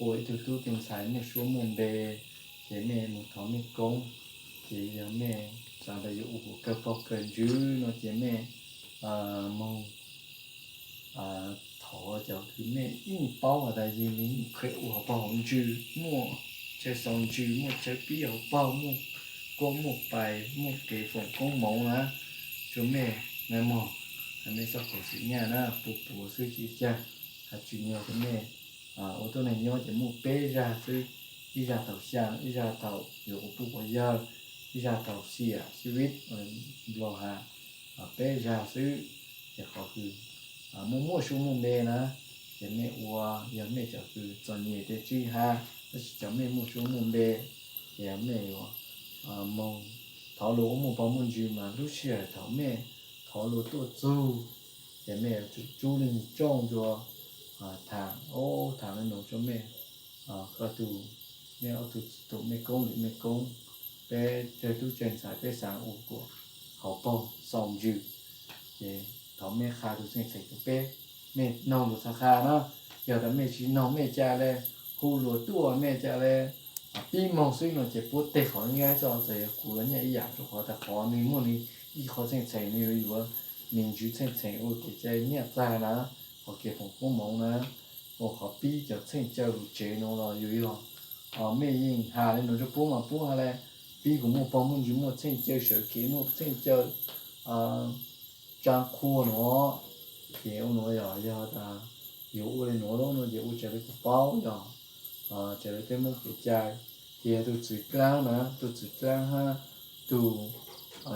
ua ib tug tub tug ntxhais muaj suab muaj npe, ces mej mus thov mej koob, ces yog mej xav tas yuav ua kawg paug kawg ntsws no ces mej moog thov cov kws mej yeej paub has tas yog nws yeej kheev ua hauv paug hauv ntsws, muaj chaw xaus ntsws, muaj chaw pib hauv paug, muaj kuab muaj pais, muaj kev foom koob moov na, rua mej na mog. Mej txhob khuv xim nyaj na, puas puav xwb tsis ua cas, has tsis nyog rua mej ua tuab neeg nyob ces muaj peb zag xwb, ib zag thaum xyaa, ib zag thaum yuav quas puj quas yawg, ib zag thaum xiam xib vib, nplog has peb zag xwb. Ces qhov kws muaj muaj suab muaj npe na, ces mej ua, yog mej cov kws txom nyem tes tsij has, tab sis cov mej muaj suab muaj npe, ces mej yuav moog thov luag ua muaj paug muaj ntsws mas lub sij hawm thaum mej thov luag tuaj txug, ces mej yuav tsum tsub lub ntswg tsooj rua, thaam, thaam le nuav rua mej, koj tug, mej ob tug txwv tus mej koob lwm mej koob, peb tsawg tub tsawg ntxhais peb xaav ua kuas hauv paug xaus ntsws, ces thov mej qha tug txheej txheem rua peb, mej noog luag txha qha na. Yog tas mej tsis noog mej ca le hu luag tuaj, mej ca le pib moog xwb no ces puab teg qhov nyaib txoj, txawm yog kuv los nyaj ib yam, rua qhov tas qhov nwg muaj nwg ib qho txheej txheem, nwg yuav yuav me ntsis txheej txheem ua kev cai nyaj txag na, qhov kev foom koob moov na, ua qhov pib cov txheej caw lug tsev nuav los yug yog, mej yeej has le nuav rua puab mas puab has le, pib kuv muaj paug muaj ntsws, muaj txheej caw sawv kev, muaj txheej caw tsaa qhua nuav, ces ua nuav yog, yog tas yuav ua le nuav lub no ces ua raws le kuv paub yog, raws le peb Moob kev cai, ces yog tug txwv dlaab na, tug txwv dlaab hab tug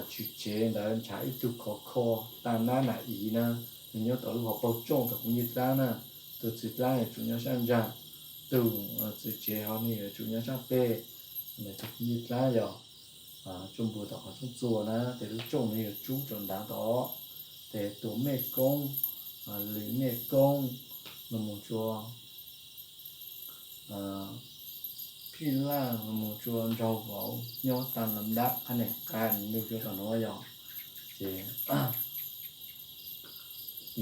tswv tsev ntawd nrhav ib tug khov kho taag nab nam iv na, nws nyob tom lub hauv paug tsooj tom kuv ncej dlaab na, tug txwv dlaab yuav tsum nyob sab ntsaag, tug txwv tsev ho nwg yuav tsum nyob sab peg ntawm tug kuv ncej dlaab yog, tsuj npua tom qhov tsooj txuas na, tes lub tsooj nwg yuav tsub rua ntawd tod, tes tus mej koob, lwm mej koob, lug moog rua phij laj, lug moog rua nraug vauv nyob taag lug ntab qhab neem qab lug rua tom nuav yog, ces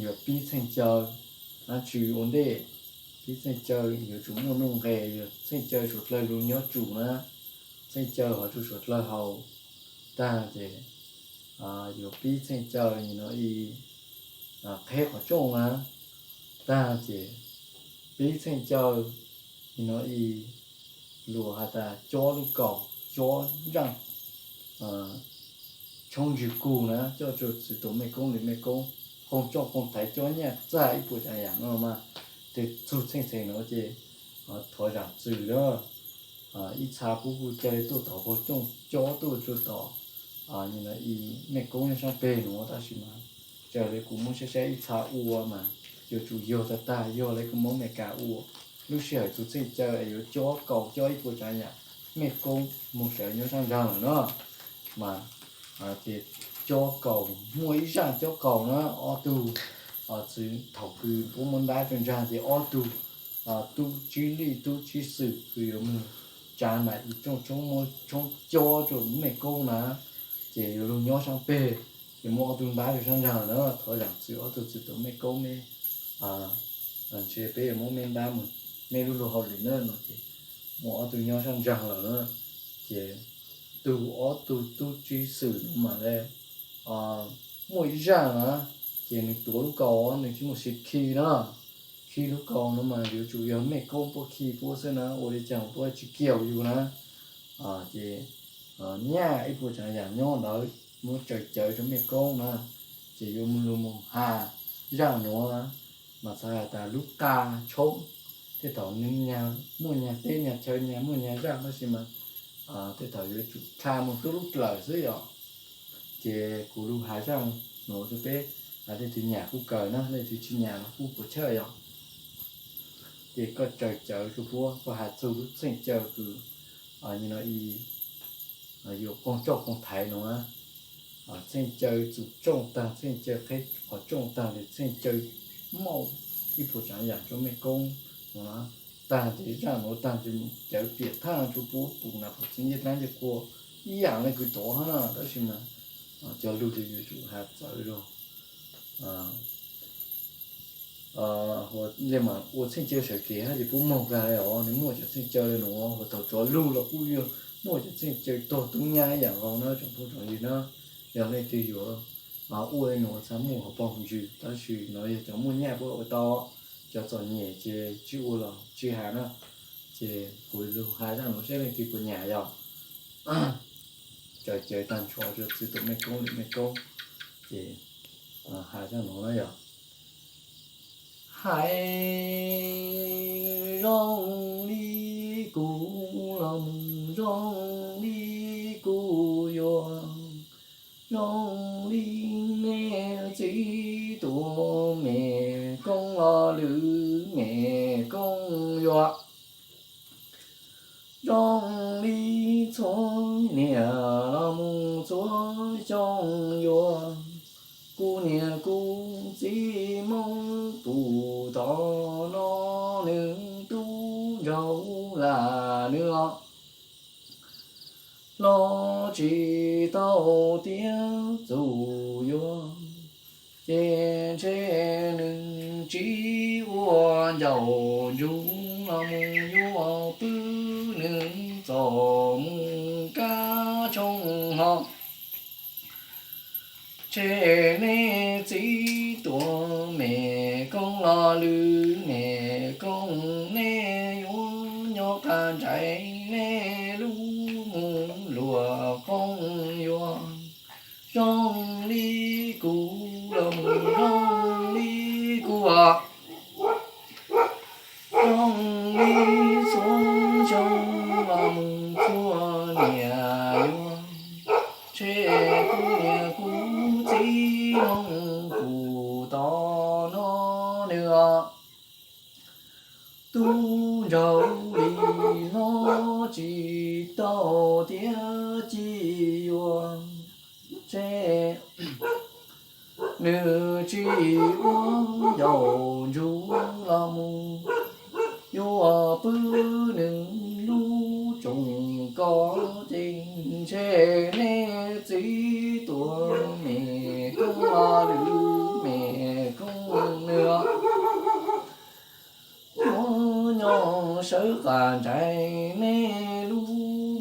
yuav pib txheej caw, dlaab tsi ua ntej, pib txheej caw yuav tsum muaj nuj nqes, yog txheej caw suav dlawg lug nyob tsum na, txheej caw hov tsua suav dlawg haus, taag ces yuav pib txheej caw nim no ib qheb qhov tsooj na, taag ces pib txheej caw nim no ib luas has tas cob lub kaus, cob nraaj, tshoob ntswg kug na, coj tsua txwv tus mej koob lwm mej koob, qoog tsooj qoog thaiv cob nyaj txag ib puas tsaav yaam no mas, tes txug txheej txheem nuav ces thov zaam txwm lawm. Ib txha puab kuj ca le tuaj tom paug tsooj cob tuaj tsua tom nim no ib mej koob nyob saab peg nuav tab sis mas raws le kuv muab saib saib ib txha ua mas yuav tsum yog tag tag yog le kws Moob Amelikas ua, lub sij hawm txug txheej caw es yuav cob kaus cob ib puas tsaav yaam, mej koob moog sawv nyob saab ntsaag lawm na. Mas ces cob kaus, muaj ib zaaj cob kaus na, ob tug txwv thaum kws puab muab ntab rua ntsaag ces ob tug tub tsib lij tub tsib xwm kws yuav moog tsav nam ib tsooj tshoob muab tshoob cob rua mej koob na, ces yuav lug nyob saab peg, ces muaj ob tug ntab rua saab ntsaag na, thov zaam txwm ob tug txwv tus mej koob mej ntshe peb yuav muab mej ntab moog mej lub luag hauj lwm na no ces muaj ob tug nyob saab ntsaag lawm na, ces tug ob tug tub tsib xwm nuav mas le muaj ib zaaj na, ces nwg tuav lub kaus nwg tsis muaj siv khi na, khi lub kaus nuav mas yuav tsum yog mej koob puab khi puab xwb na, ua le caag puab tsis kiag yug na, ces nyaj ib puas tsaav yaam nyob ntawd muab tsaws cawv rua mej koob na, ces yuav lug moog has zaaj nuav na, mas txhais has tas lub qa tshoob, tej thaum muaj nyag teb nyag chaw nyag muaj nyag zaaj tab sis mas tej thaum yuav tsum dlha moog tub lub dlawm xwb yom. Ces kuv lug has zaaj nuav rua peb, leej twg nyam kuj kawg na, leej twg tsis nyam los kuj puas chawj yom. Ces koj tsaws cawv rua puab, koj has txug lub txheej caw kws nim no ib yuav qoog tsooj qoog thaiv nuav, txheej caw txug tsooj taag, txheej caw qheb qhov tsooj taag, tes txheej caw mauj ib puas tsaav yaam rua mej koob nuav taag, ces zaaj nuav taag ces cawv piam thaaj rua puab pum nam pum txiv ncej dlaab ncej qhua ib yaam le kws tod hab na, tab sis mas cov lug ces yuav tsum has txawv zog. ua txheej caw sawv kev hab ces kuj moog kag le os, nws muaj cov txheej caw le nuav, hos thaum tsov lug los kuj muaj cov txheej caw tuag tub nyab ib yaam nkaus na tsoom phooj tsoom ywg na. Yog leej twg yuav ua le nuav txhaj muaj hauv paus ntsis, tab sis nuav yog cov muaj nyaj puab ua tau, cov txom nyem ces tsis ua los tsis has na. Ces kuv lug has zaj nuav seb leej twg puas nyam yog. Cov cawv tag nrho rua txwv tus mej koob lwm mej koob, ces has zaj nuav na yog. Hais zoo li kuv los mus zoo li kuv yuav, zoo li nej txiv tuam mej koob los lwm mej koob yuav, zoo li txhua niam los mus txhua xyoo yuav, kuv niam kuv txiv Moob Pum Tom no, nws tub nraug lam nws os los tsis tau tiav txum yuav, ces ntshe nws tsis ua ncauj ntsug los mus yuav pw, nws txom mus kab tshoob hlo. Ntshe nej txiv tuam mej koob los lwm mej koob, nej yuav nyob qas ntsais nej lub mus luam qoob yuav, zoo li kuv los mus zoo li kuv os, zoo li txhua xyoo los mus txhua niam yuav, ntshe kuv niam kuv txiv Moob Pum Tom no, nws tub nraug li hlob tsis tau tiav ci yuav, ntshe nws tsis ua ncauj ntsug los mus yuav pw, nws lub tsoom ko ces ntshe nej txiv tuam mej koob los lwm mej koob, nws yuav nyob sawv qas ntsais nej lub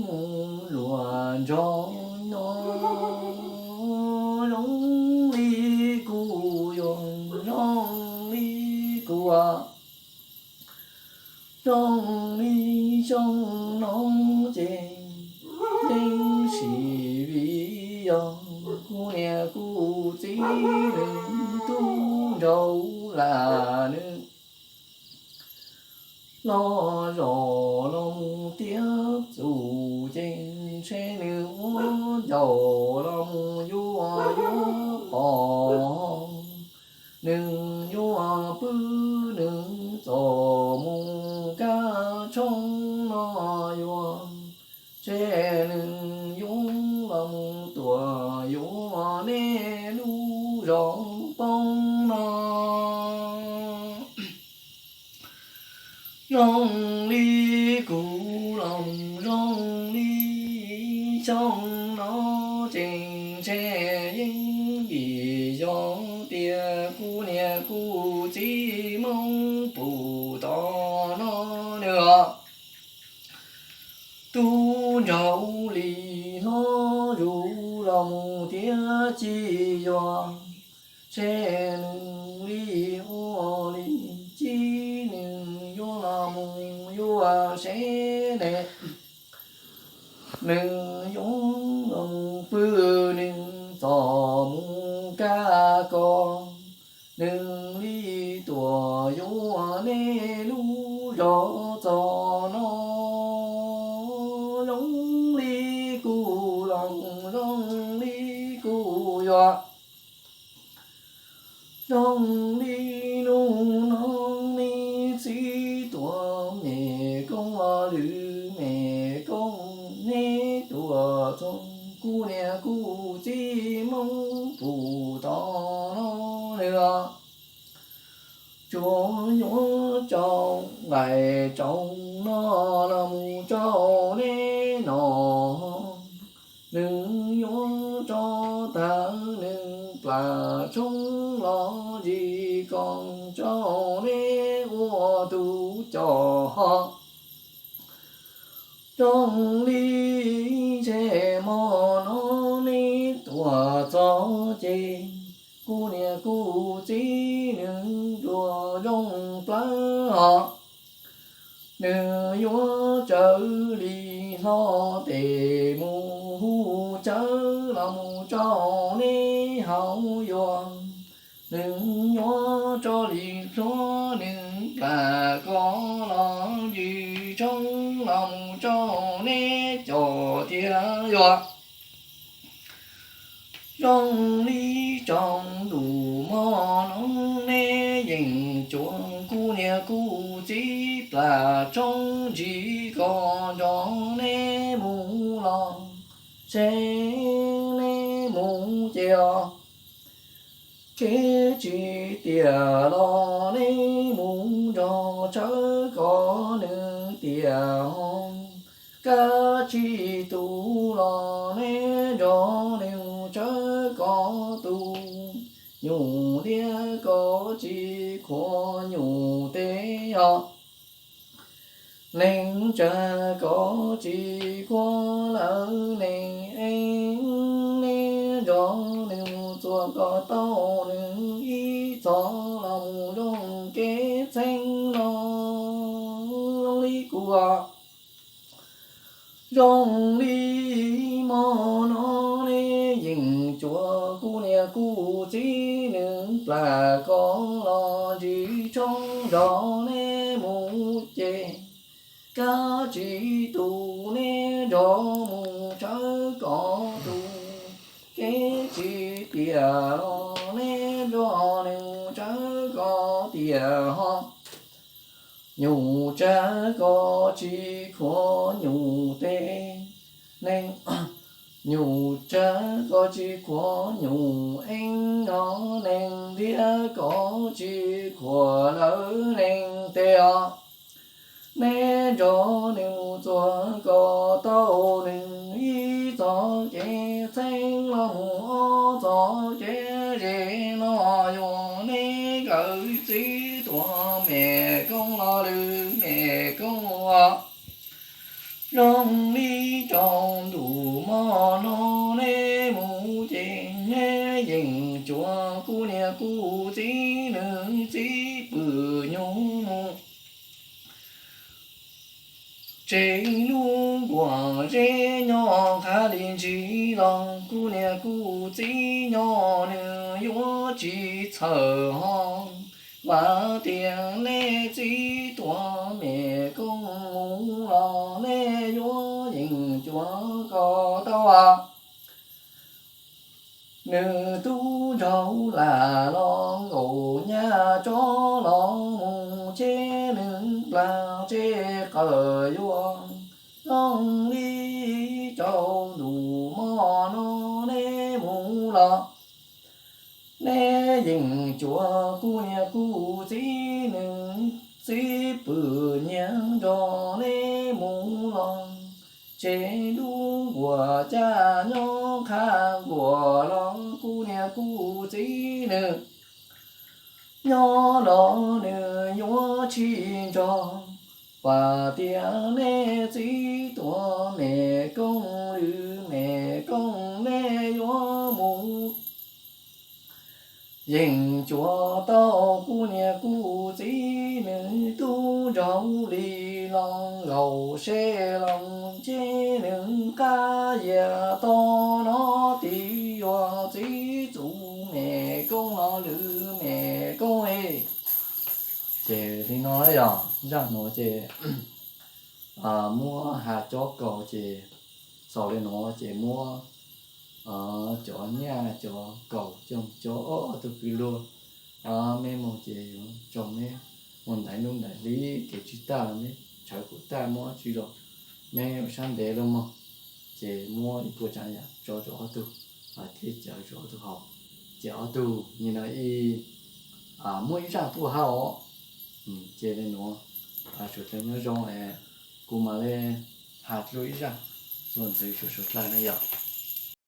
mus luam nrog no, zoo li kuv yuav, zoo li kuv, zoo li xyoo no ces yeej sim vim yog kuv niam kuv txiv nws tub nraug lam nws los zov los mus tiav txum ces ntshe nws ua ncauj los mus yuav yuav pom, nws yuav pw, nws txom mus kab tshoob no yuav, ntshe nws yuav los mus tuam yuav nej lub zos poob no, zoo li kuv los mus zoo li xyoo no ces ntshe yeej vim yog tias kuv niam kuv txiv Moob Pum Tom no, nws tub nraug li hlob zus los mus tiav ci yuav, ntshe nws li ua li ci, nws yuav los mus yuav seb ne, nws yuav los mus pw, nws txom mus kab ko, nws li tuam yuav nej lub zos txog no, zoo li kuv los zoo li kuv yuav, zoo li hnub no nej txiv tuam mej koob los lwm mej koob, nej tuam txog kuv niam kuv txiv Moob Pum Tom no, nws tsuas yuav tso nqaij tsaus no los mus rau nej no, nws yuav tso tag nws plam tshoob los ntsis ko rau neb ua tus coj ho zoo li ntshe hmo no neb tuaj txog ces kuv niam kuv txiv nws ua zoo plawv ho. Nws yuav tsawv li hlo tes mus hu tsawv los mus tso neb haus yuav. Nws yuav tso li hlo nws plam kos los ntsis tshoob los mus tso neb coj thiab yuav. Zoo li tsaus ntuj hmo no neb yeej cuav kuv niam kuv txiv plam tshoob ntsis kos nrog neb mus los, ces neb mus ces os. Kev tsis tiam los neb mus nrog tshawb kos nws tiam ho. Kab tsis tu los neb nrog nws mus tshawb kos tu. Nyuj liab kos tsis khuam nyuj teb os. Neeg tsawg kos tsis khuam lawv neeg eeb, neb nrog nws mus txuas kos tau nws ib txhos los mus zoo kev txheeb no zoo li kuv. Zoo li hmo no neb yeej cuav kuv niam kuv txiv nws plam kos los ntsis tshoob nrog neb mus ces, kab tsis tu neb nrog mus tshawb kos tu. Kev tsis tiam los neb nrog nws mus tshawb kos tiam ho. Nyuj tsawg kos tsis khuam nyuj teb, neeg, nyuj tsawg kos tsis khuam nyuj eeb os, neeg liab kos tsis khuam lawv neeg teb os. Neb nrog nws mus txuas kos tau nws ib txoj kev txheeb los mus ob txoj kev ze no yuav neb nkawd txiv tuam mem koob los lwm mem koob ua. Zoo li tsaus ntuj hmo no neb mus ces neb yeej cuav kuv niam kuv txiv nws txiv pwm nyuj mus. Tseg lub nkuaj zeb nyob qhov li ntsis los kuv niam kuv txiv nyob nws yuav tsis txhawj ho. Vam tias neb txiv tuam mem koob mus los neb yuav yeem cuav kos tau. Nws tub nraug lam los nkaum nyab tsob los mus cheb nws plam tseb qawm yuav. Zoo li tsaus ntuj hmo no neb mus los, neb yeej cuav kuv niam kuv txiv nws txiv pwm nyias nrog neb mus los. Tseg lub nkuaj caj nyob qhov nkuaj los kuv niam kuv txiv nws nyob los nws yuav tsis nrog. Vam tias neb txiv tuam mem koob lwm mem koob neb yuav mus yeej cuav tau kuv niam kuv txiv nws tub nraug li los nkaum seb los cheb nws qab yias toj no tid yuav txiv txum mem koob los lwm mem koob. Ces li no yog zaj nuav ces muab has cob kaus ces xaus li nuav ces muab cov nyaj cov kaus coj cov ob tug kwv luag, meb moog ces yuav tsaug meb moog ntais nuj ntais hli, kev tsis tag los meb tshawv kuv tag muab tsi los meb ua sab ntev lug moog, ces muab ib puas tsaav yaam tso rua ob tug thiab caw rua ob tug haus, ces ob tug nim no ib muaj ib zaj tuaj hab os. Ces le nuav, suav dlawg nyob zoo es kuv mam le has dlua ib zaj txuas ntxiv rua suav dlawg na yom.